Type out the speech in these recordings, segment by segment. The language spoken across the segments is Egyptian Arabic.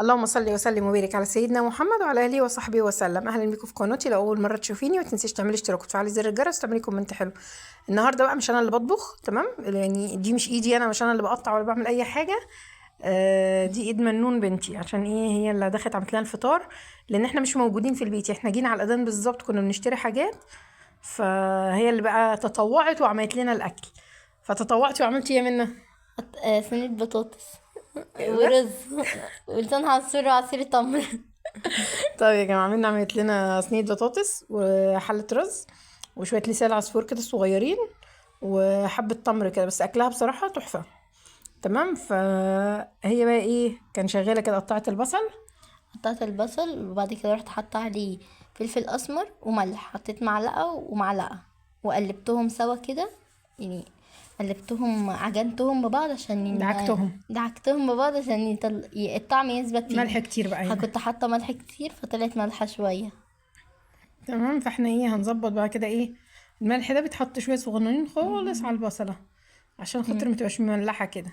اللهم صل وسلم وبارك على سيدنا محمد وعلى اله وصحبه وسلم. اهلا بيكم في قناتي. لو اول مرة تشوفيني ما تنسيش تعملي اشتراك وتفعلي زر الجرس وتعملي comment حلو. النهارده بقى مش انا اللي بطبخ، تمام؟ يعني دي مش ايدي انا، مش انا اللي بقطع ولا بعمل اي حاجة. دي ايد منون بنتي، عشان ايه؟ هي اللي دخلت عملت لنا الفطار، لان احنا مش موجودين في البيت. احنا جينا على الاذان بالظبط، كنا بنشتري حاجات، فهي اللي بقى تطوعت وعملت لنا الاكل. فتطوعتي وعملتي ايه يا منى؟ صينية بطاطس ورز ولسان عصفور وعصير تمر. طيب يا جماعة، منى عملت لنا صينية بطاطس وحله رز وشوية لسان عصفور كده صغيرين وحبه تمر كده، بس اكلها بصراحة تحفة. تمام. فهي بقى ايه كان شغالة كده، قطعت البصل. قطعت البصل وبعد كده رحت حاطه عليه فلفل اسمر وملح، حطيت معلقه ومعلقة وقلبتهم سوا كده، يعني قلبتهم عجنتهم ببعض عشان دعكتهم ببعض عشان الطعم يثبت فيه. ملح كتير بقى هنا. كنت حاطه ملح كتير فطلعت مالحة شوية. تمام. فاحنا ايه هنظبط بقى كده، ايه الملح ده بيتحط شوية صغننين خالص على البصله عشان خاطر ما تبقاش مملحه كده.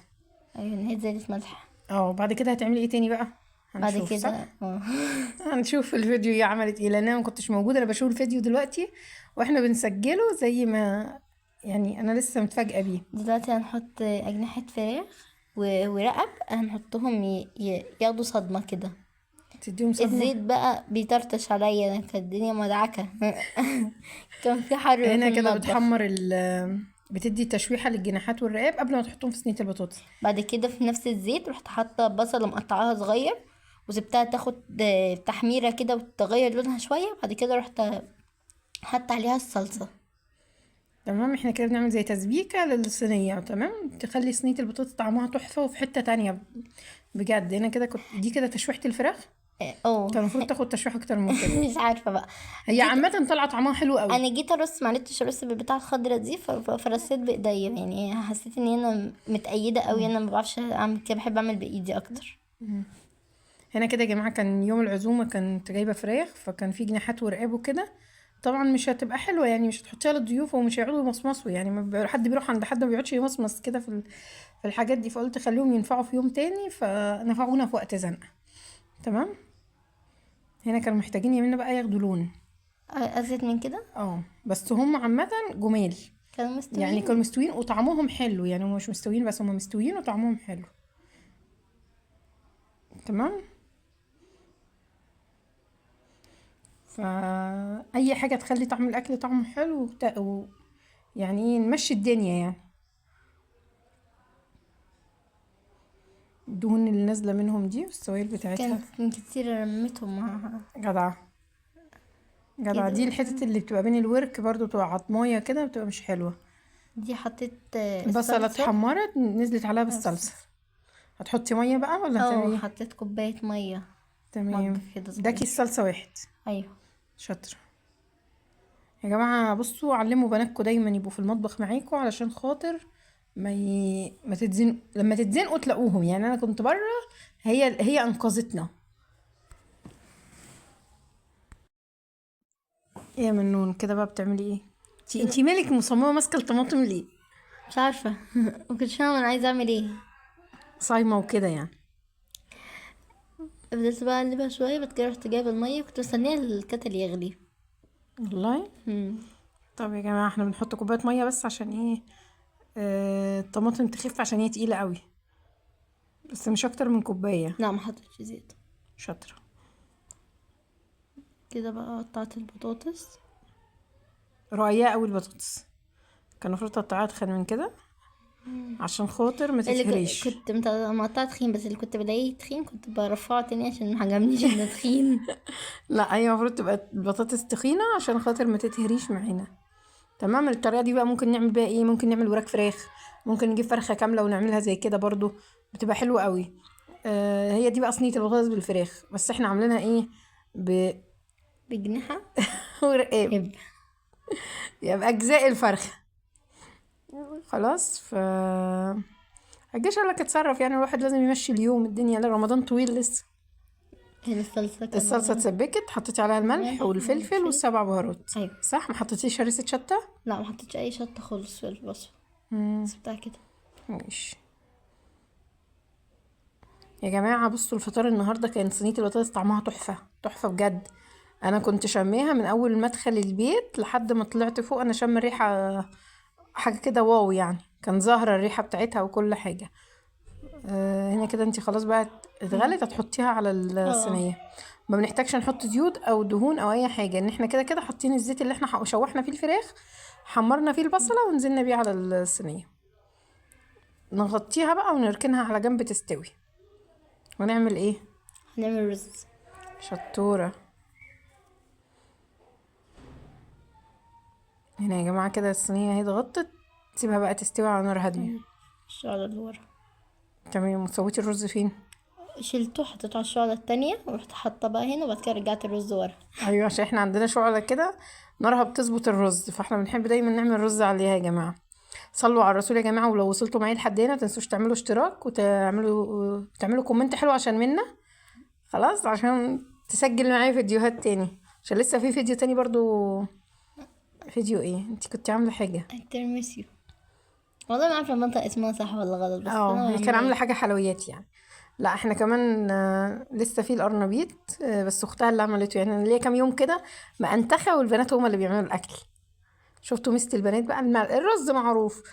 ايوه، هي زادت ملح. بعد كده هتعملي ايه تاني بقى؟ بعد كده هنشوف الفيديو هي عملت ايه، لان انا ما كنتش موجودة. انا بشوف الفيديو دلوقتي واحنا بنسجله، زي ما يعني انا لسه متفاجئه بيه. دلوقتي هنحط اجنحة فراخ ورقب، هنحطهم ياخدوا صدمة كده، تديهم صدمة. الزيت بقى بيطرطش عليا، انا كانت الدنيا مدعكه. كان في حر هنا كده. بتحمر بتدي تشويحه للجناحات والرقاب قبل ما تحطهم في صينية البطاطس. بعد كده في نفس الزيت رحت حاطه بصله مقطعاها صغير وسبتها تاخد تحميره كده وتغير لونها شوية. بعد كده رحت حاطه عليها الصلصه. تمام. احنا كده بنعمل زي تسبيكه للصينيه، تمام، تخلي صينية البطاطس طعمها تحفة وفي حتة تانية بجد. هنا كده كنت دي كده تشويحه الفراخ. كان المفروض تاخد تشويح اكتر من كده. مش عارفه بقى، هي عامة طلع طعمها حلو قوي. انا جيت ارص، ما عرفتش ارص بالبتاع الخضرة دي، فرصيت بايديا، يعني حسيت ان انا متأيده قوي. انا ما بعرفش اعمل كده، بحب اعمل بايدي اكتر. هنا كده يا جماعة كان يوم العزومة، كنت جايبه فراخ، فكان في جناحات ورقاب وكده. طبعا مش هتبقى حلوة، يعني مش هتحطيها للضيوف ومش هيقعدوا يمصمصوا، يعني ما حد بيروح عند حد ما بيقعدش يمصمص كده في الحاجات دي. فقلت خليهم ينفعوا في يوم تاني، فنفعونا في وقت زنقه. تمام. هنا كانوا محتاجين يمنا بقى ياخدوا لون ازيد من كده. بس هم عامة جمال، كانوا مستويين، يعني كانوا مستويين وطعمهم حلو، يعني هم مش مستويين بس هم مستويين وطعمهم حلو. تمام. فأي حاجة تخلي طعم الأكل طعمه حلو يعني ايه، نمشي الدنيا يعني. الدهون اللي نازلة منهم دي والسوائل بتاعتها كانت كتير، رميتهم معاها. جدعة جدعة. دي الحتة اللي بتبقى بين الورك برضو بتبقى عضماية كده، بتبقى مش حلوة. دي حطيت البصلة اتحمرت، نزلت عليها بالصلصة. هتحطي مية بقى ولا هتعملي ايه؟ حطيت كوباية مية. تمام. ده كيس صلصة واحد. ايوه شاطرة يا جماعة. بصوا، علموا بناتكم دايما يبقوا في المطبخ معاكم، علشان خاطر ما تتزنقوا، لما تتزنقوا تلاقوهم. يعني انا كنت بره، هي انقذتنا. ايه يا منون كده بقى بتعملي ايه؟ انتي مالك مصممه ماسكه الطماطم ليه؟ مش عارفه، ما كنتش فاهمه انا عايزه اعمل ايه، صايمه وكده يعني. فضلت بقى اقلبها شوية، بعد كده رحت جايبه المية، كنت مستنيه الكتل يغلي والله. طب يا جماعة احنا بنحط كوباية مية بس عشان ايه؟ الطماطم تخف، عشان هي تقيلة قوي، بس مش اكتر من كوباية. لا ما حطيتش زيت. شاطرة كده بقى. قطعت البطاطس رقيقه قوي. البطاطس كان المفروض تقطعيها اتخن من كده عشان خاطر ما تتهريش. كنت مقطعه تخين، بس اللي كنت بلاقيه تخين كنت برفعه تاني عشان ما عجبنيش انه تخين. لا هي المفروض تبقى البطاطس تخينة عشان خاطر ما تتهريش معانا. تمام. الطريقة دي بقى ممكن نعمل بيها ايه؟ ممكن نعمل وراك فراخ، ممكن نجيب فرخة كاملة ونعملها زي كده برضو، بتبقى حلوة قوي. هي دي بقى صينية البطاطس بالفراخ، بس احنا عاملينها ايه؟ بجناحه ورقاب، يبقى اجزاء الفرخه. خلاص. ف الجيش قال لك اتصرف، يعني الواحد لازم يمشي اليوم، الدنيا لا رمضان طويل لسه. الصلصه الصلصه اتسبكت، حطيتي عليها الملح والفلفل والسبع بهارات. ايوه صح. ما حطيتيش هريسه شطه؟ لا ما حطيتش اي شطه خالص في الوصفة، سبتها كده. ماشي. يا جماعة بصوا الفطار النهاردة كان صينية البطاطس طعمها تحفة تحفة بجد. انا كنت شماها من اول ما ادخل البيت لحد ما طلعت فوق، انا شم الريحة حاجة كده wow يعني، كان ظاهرة الريحة بتاعتها وكل حاجة. هنا كده انتي خلاص بقى اتغلت، هتحطيها على الصينية. ما بنحتاجش نحط زيوت او دهون او اي حاجة، ان احنا كده كده حاطين الزيت اللي احنا شوحنا فيه الفراخ، حمرنا فيه البصلة ونزلنا بيه على الصينية. نغطيها بقى ونركنها على جنب تستوي. ونعمل ايه؟ هنعمل رز. شطورة. هنا يا جماعة كده الصينية اهي اتغطت، سيبها بقى تستوي على نار هادية. الشعلة اللي ورا. تمام. وسويتي الرز فين؟ شلته حطيته على الشعلة التانية ورحت حاطة بقى هنا، وبعد كده رجعت الرز ورا. ايوه عشان احنا عندنا شعلة كده نارها بتظبط الرز، فاحنا بنحب دايما نعمل رز عليها يا جماعة. صلوا على الرسول يا جماعة، ولو وصلتوا معايا لحد هنا متنسوش تعملوا اشتراك وتعملوا comment حلو عشان منا خلاص، عشان تسجل معايا فيديوهات تاني، عشان لسه في فيديو تاني برضو. فيديو ايه؟ انت كنت عاملة حاجة؟ التيراميسو. والله ما عارفة المنطقة اسمها صح ولا غلط، بس اه هي كان عاملة حاجة حلويات يعني. لا احنا كمان لسه في القرنبيط، بس اختها اللي عملته يعني. انا ليا كام يوم كده مأنتخة والبنات هما اللي بيعملوا الاكل. شفتوا ميزة البنات بقى؟ الرز معروف،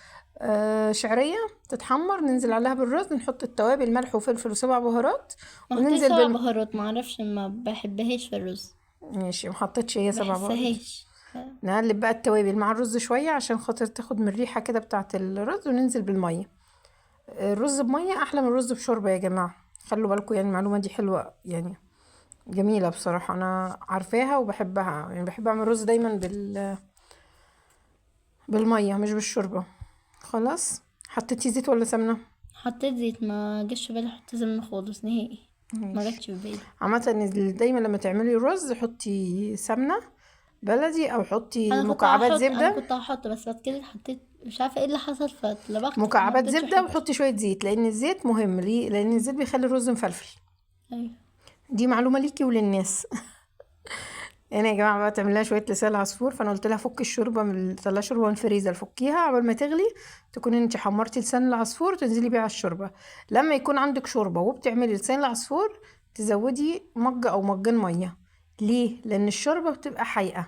شعرية تتحمر، ننزل عليها بالرز، نحط التوابل ملح وفلفل وسبع بهارات، وننزل سبع بهارات. ما اعرفش، ما بحبهاش في الرز. ماشي، ما حطيتش هي سبع بهارات. بحسهاش. نقلب بقى التوابل مع الرز شوية عشان خاطر تاخد من الريحة كده بتاعة الرز، وننزل بالمية. الرز بمية احلى من الرز بشوربة يا جماعة، خلوا بالكم يعني، المعلومة دي حلوة يعني، جميلة بصراحة، انا عارفاها وبحبها يعني. بحب اعمل رز دايما بالمية مش بالشوربة. خلاص. حطيتي زيت ولا سمنة؟ حطيت زيت، ما جاش في بالي احط سمنة خالص نهائي، ما جاتش في بالي. عامة دايما لما تعملي رز حطي سمنة بلدي او حطي مكعبات زبدة. انا كنت هحط، بس بعد كده حطيت مش عارفه ايه اللي حصل فاتلبخت. مكعبات زبدة وحطي شوية زيت، لان الزيت مهم. ليه؟ لان الزيت بيخلي الرز مفلفل. ايوه دي معلومة ليكي وللناس. هنا يا جماعة بقى تعمل لها شوية لسان عصفور، فانا قلت لها فكي الشوربة من طلعي شوربة من الفريزر، فكيها قبل ما تغلي، تكون انت حمرتي لسان العصفور تنزلي بيه على الشوربة. لما يكون عندك شوربة وبتعملي لسان العصفور تزودي مج او مجين مية. ليه؟ لان الشوربة بتبقى حايقه،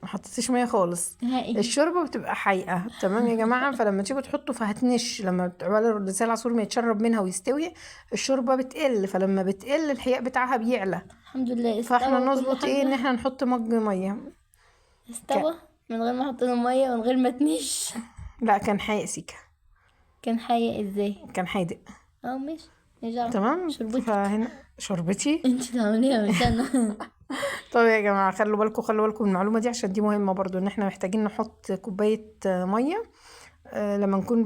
ما حطيتيش مية خالص، الشوربة بتبقى حايقه. تمام يا جماعة؟ فلما تيجوا تحطوا فهتنش، لما بتعملوا لسان العصفور ما يتشرب منها ويستوي الشوربة بتقل، فلما بتقل الحياء بتاعها بيعلى. الحمد لله استوى. فاحنا نظبط ايه؟ ان احنا نحط مج مية. استوى من غير ما احط له مية ومن غير ما تنش. لا كان حايق سيكا. كان حايق ازاي؟ كان حادق. اه ماشي. تمام. شربتك. فهنا شربتي انت تعمليها مش انا. طب يا جماعة خلوا بالكم، خلوا بالكم من المعلومة دي عشان دي مهمة برضو، ان احنا محتاجين نحط كوباية مية لما نكون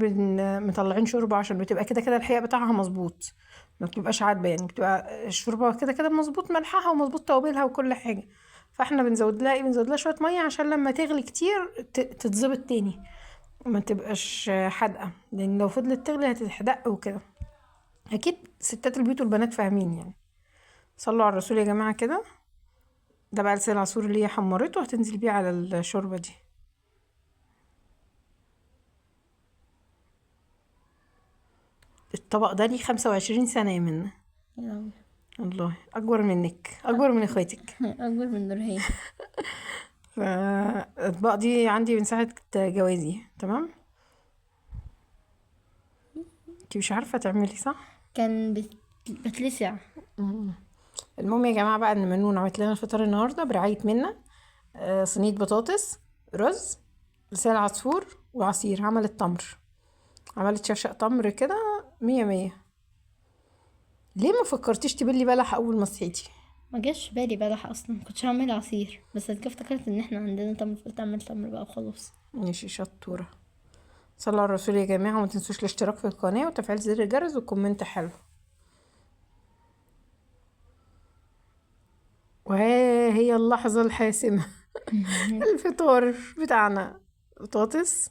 مطلعين شوربة، عشان بتبقى كده كده الحقيقة بتاعها مظبوط، ما بتبقاش عادبه يعني، بتبقى الشوربة كده كده مظبوط ملحها ومظبوط توابلها وكل حاجة. فاحنا بنزود لها ايه؟ بنزود لها شوية مية عشان لما تغلي كتير تتظبط تاني، ما تبقاش حادقه، لان لو فضلت تغلي هتتحدق وكده. اكيد ستات البيوت والبنات فاهمين يعني. صلوا على الرسول يا جماعة كده. ده بقى لسان العصفور اللي هي حمرته، هتنزل بيه على الشوربة دي. الطبق ده ليه 25 سنة يا منى. والله اكبر منك، اكبر من اخواتك، اكبر من نورهان. فالاطباق دي عندي من ساعة جوازي. تمام. انتي مش عارفه تعملي صح؟ كان بتلسع. المهم يا جماعة بقى ان منون عملت لنا الفطار النهارده برعاية منى، صينية بطاطس، رز، لسان عصفور، وعصير. عملت تمر، عملت شفشق تمر كده مية مية. ليه ما فكرتيش تبلي بلح اول ما صحيتي؟ ما جاش في بالي بلح اصلا، كنتش هعمل عصير، بس افتكرت ان احنا عندنا تمر فقلت اعمل تمر بقى وخلاص. ماشي شطوره. صلوا على الرسول يا جماعة، وما تنسوش الاشتراك في القناة وتفعيل زر الجرس و comment حلو. وها هي اللحظة الحاسمة. الفطار بتاعنا بطاطس،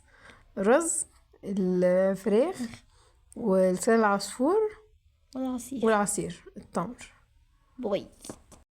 رز، الفراخ، ولسان العصفور، والعصير، التمر. bye.